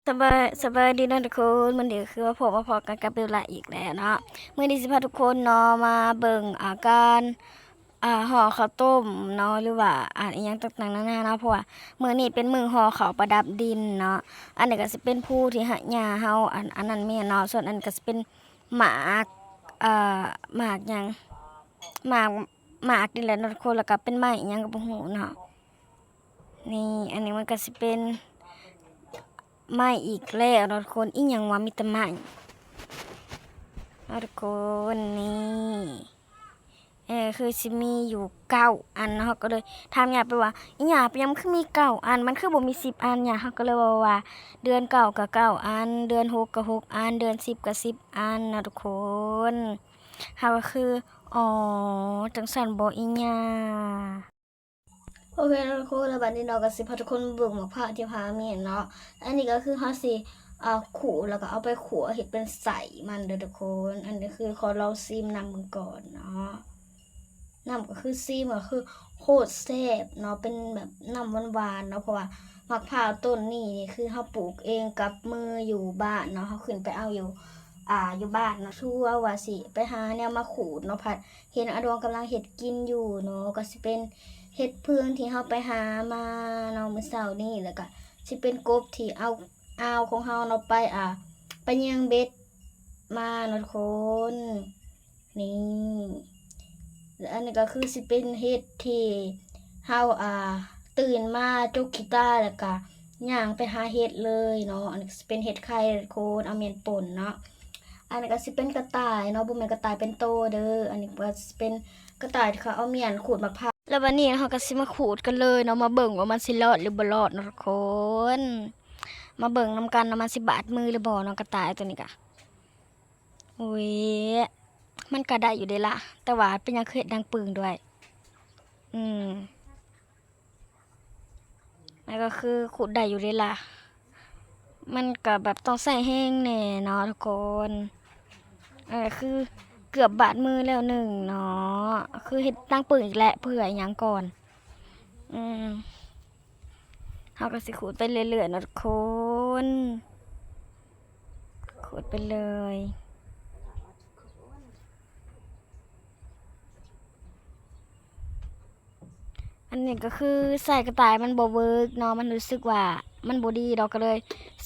ສະບາຍ ສະບາຍດີເນາະທຸກຄົນ, ມື້ນີ້ກໍຄືມາພົບມາພໍ້ກັນກັບເບວລາອີກແລ້ວເນາະ. ມື້ນີ້ຊິພາທຸກຄົນເນາະ ມາເບິ່ງ ອາ ການ ອາ ຫໍ່ເຂົ້າຕົ້ມເນາະ ຫຼືວ່າ ອາ ອີ່ຫຍັງຕ່າງໆນານາເນາະ, ເພາະວ່າມື້ນີ້ເປັນມື້ຫໍ່ເຂົ້າປະດັບດິນເນາະ. ອັນນີ້ກໍຊິເປັນພູທີ່ຫາ ຍ່າເຮົາ ອັນ ອັນນັ້ນແມ່ນເນາະ, ສ່ວນອັນນີ້ກໍຊິເປັນໝາກ ເອີ ໝາກຫຍັງ ໝາກ ໝາກນີ້ແຫຼະເນາະທຸກຄົນ, ແລ້ວກໍເປັນໄມ້ອີ່ຫຍັງກໍບໍ່ຮູ້ເນາະ. ນີ້ ອັນນີ້ມັນກໍຊິເປັນໄມ້ອີກແລ້ວເນາະທຸກຄົນ. ອີ່ຫຍັງວະ ມີແຕ່ໄມ້ເນາະທຸກຄົນ. ນີ້ ເອີ ຄືຊິມີຢູ່ເກົ້າອັນເນາະ, ເຮົາກໍເລີຍຖາມຍ່າໄປວ່າ ອີ່ຫຍັງ ເປັນຫຍັງມັນຄືມີເກົ້າອັນ ມັນຄືບໍ່ມີສິບອັນ? ຍ່າເຮົາກໍເລີຍເວົ້າວ່າ ເດືອນເກົ້າກໍເກົ້າອັນ, ເດືອນຫົກກໍຫົກອັນ, ເດືອນສິບກໍສິບອັນເນາະທຸກຄົນ. ເຮົາກໍຄື ອໍ ຈັ່ງຊັ້ນບໍອີ່ຫຍັງ. ໂອເຄເນາະທຸກຄົນ, ແລ້ວບັດນີ້ເນາະ ກໍຊິພາທຸກຄົນມາເບິ່ງໝາກພ້າວທີ່ພາແມ່ນເນາະ. ອັນນີ້ກໍຄືເຮົາຊິ ອາ ຂູດ ແລ້ວກໍເອົາໄປຂົ້ວເຮັດເປັນໄສ້ມັນເດີທຸກຄົນ. ອັນນີ້ຄືຂໍລອງຊີມນ້ຳເບິ່ງກ່ອນເນາະ. ນ້ຳກໍຄືຊີມກໍຄືໂຄດແຊບເນາະ, ເປັນແບບນ້ຳຫວານໆເນາະ, ເພາະວ່າໝາກພ້າວຕົ້ນນີ້ນີ້ຄືເຮົາປູກເອງກັບມືຢູ່ບ້ານເນາະ, ເຮົາຂຶ້ນໄປເອົາຢູ່ ອາ ຢູ່ບ້ານເນາະ. ຄືວ່າຊິໄປຫາແນວມາຂູດເນາະ, ພັດ ເຫັນອາດວງກຳລັງເຮັດກິນຢູ່ເນາະ, ກໍຊິເປັນເຫັດເຜືອງທີ່ເຮົາໄປຫາມາເນາະມື້ເຊົ້ານີ້, ແລ້ວກໍຊິເປັນກົບທີ່ເອົາອ່າວຂອງເຮົາເນາະ ໄປ ອາ ໄປຍ່າງເບັດມາເນາະທຸກຄົນ. ນີ້ ແລະ ອັນນີ້ກໍຄືຊິເປັນເຫັດທີ່ເຮົາ ອາ ຕື່ນມາຈົກຂີ້ຕາ ແລ້ວກໍຍ່າງໄປຫາເຫັດເລີຍເນາະ. ອັນນີ້ກໍຊິເປັນເຫັດໄຂ່ທຸກຄົນ ເອົາແມ່ນປົ່ນເນາະ. ອັນນີ້ກໍຊິເປັນກະຕ່າຍເນາະ, ບໍ່ແມ່ນກະຕ່າຍເປັນໂຕເດີ. ອັນນີ້ກໍຊິເປັນກະຕ່າຍທີ່ເຂົາເອົາມ້ຽນຂູດໝາກພ້າວ. ແລ້ວບັດນີ້ເຮົາກໍຊິມາຂູດກັນເລີຍເນາະ, ມາເບິ່ງວ່າມັນຊິລອດຫຼືບໍ່ລອດເນາະທຸກຄົນ. ມາເບິ່ງນຳກັນວ່າມັນຊິບາດມືຫຼືບໍ່ເນາະ, ກະຕ່າຍໂຕນີ້ກະ. ໂອ້ຍ ມັນກະໄດ້ຢູ່ເດລະ, ແຕ່ວ່າເປັນຫຍັງຄືເຮັດດັງປຶ້ງດ້ວຍ? ອືມ. ແລ້ວກໍຄືຂູດໄດ້ຢູ່ເດລະ, ມັນກໍແບບຕ້ອງໃຊ້ແຮງແດ່ເນາະທຸກຄົນ. ເອີ ຄືເກືອບບາດມືແລ້ວໜຶ່ງເນາະ, ຄືເຮັດດັງປຶ້ງອີກແຫຼະ, ເພື່ອອີ່ຫຍັງກ່ອນ? ອືມ. ເຮົາກໍຊິຂູດໄປເລື້ອຍໆເນາະທຸກຄົນ, ຂູດໄປເລີຍ. ອັນນີ້ກໍຄືໃສ່ກະຕ່າຍມັນບໍ່ເວີກເນາະ, ມັນຮູ້ສຶກວ່າມັນບໍ່ດີດອກ, ກໍເລີຍ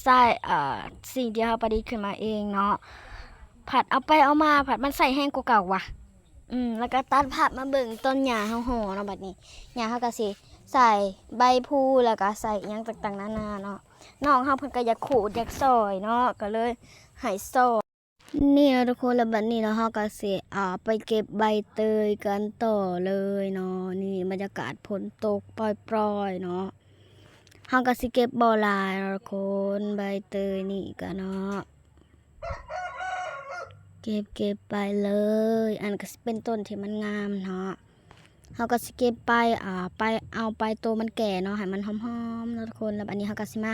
ໃຊ້ ເອີ ສິ່ງທີ່ເຮົາປະດິດຂຶ້ນມາເອງເນາະ. ພັດເອົາໄປເອົາມາ ພັດມັນໃຊ້ແຮງກວ່າເກົ່າວ່າ. ອືມ ແລ້ວກໍຕັດພາບມາເບິ່ງຕອນຍ່າເຮົາຫໍ່ເນາະ. ບັດນີ້ຍ່າເຮົາກໍຊິໃສ່ໃບພູ ແລ້ວກໍໃສ່ອີ່ຫຍັງຕ່າງໆນານາເນາະ. ນ້ອງເຮົາເພິ່ນກໍຢາກຂູດຢາກຊ່ອຍເນາະ, ກໍເລີຍໃຫ້ຊ່ອຍ. ນີ້ເນາະທຸກຄົນ, ແລ້ວບັດນີ້ເນາະ ເຮົາກໍຊິ ອ່າ ໄປເກັບໃບເຕີຍກັນຕໍ່ເລີຍເນາະ. ນີ້ບັນຍາກາດຝົນຕົກປອຍໆເນາະ, ເຮົາກໍຊິເກັບບໍ່ຫຼາຍເນາະທຸກຄົນ, ໃບເຕີຍນີ້ກະເນາະ. ເກັບ ເກັບໄປເລີຍ. ອັນກໍຊິເປັນຕົ້ນທີ່ມັນງາມເນາະ, ເຮົາກໍຊິເກັບໄປ ອ່າ ໄປ ເອົາໄປໂຕມັນແກ່ເນາະ ໃຫ້ມັນຫອມໆເນາະທຸກຄົນ. ແລ້ວບັດນີ້ເຮົາກໍຊິມາ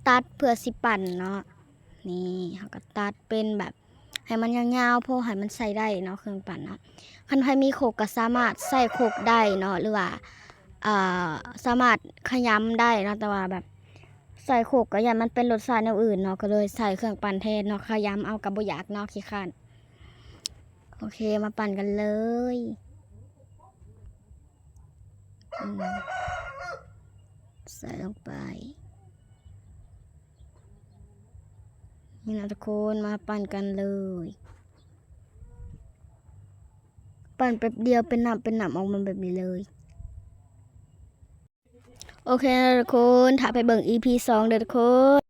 ຕັດເພື່ອຊິປັ່ນເນາະ. ນີ້ເຮົາກໍຕັດເປັນແບບໃຫ້ມັນຍາວໆ ພໍໃຫ້ມັນໃຊ້ໄດ້ເນາະ ເຄື່ອງປັ່ນເນາະ. ຄັນໃຜມີຄົກກໍສາມາດໃຊ້ຄົກໄດ້ເນາະ ຫຼືວ່າ ເອີ ສາມາດຂະຫຍຳໄດ້ເນາະ, ແຕ່ວ່າແບບໃຊ້ຄົກກໍຢ້ານມັນເປັນລົດຊາດແນວອື່ນເນາະ, ກໍເລີຍໃຊ້ເຄື່ອງປັ່ນແທນເນາະ, ຂະຫຍຳເອົາກໍບໍ່ຢາກເນາະ, ຂີ້ຄ້ານ. ໂອເຄ ມາປັ່ນກັນເລີຍ. ອືມ ໃສ່ລົງໄປ. ນີ້ນະທຸກຄົນ, ມາປັ່ນກັນເລີຍ. ປັ່ນແປັບດຽວເປັນນ້ຳເປັນນ້ຳອອກມາແບບນີ້ເລີຍ. ໂອເຄນະທຸກຄົນ, ຖ້າໄປເບິ່ງອີພີສອງເດີທຸກຄົນ.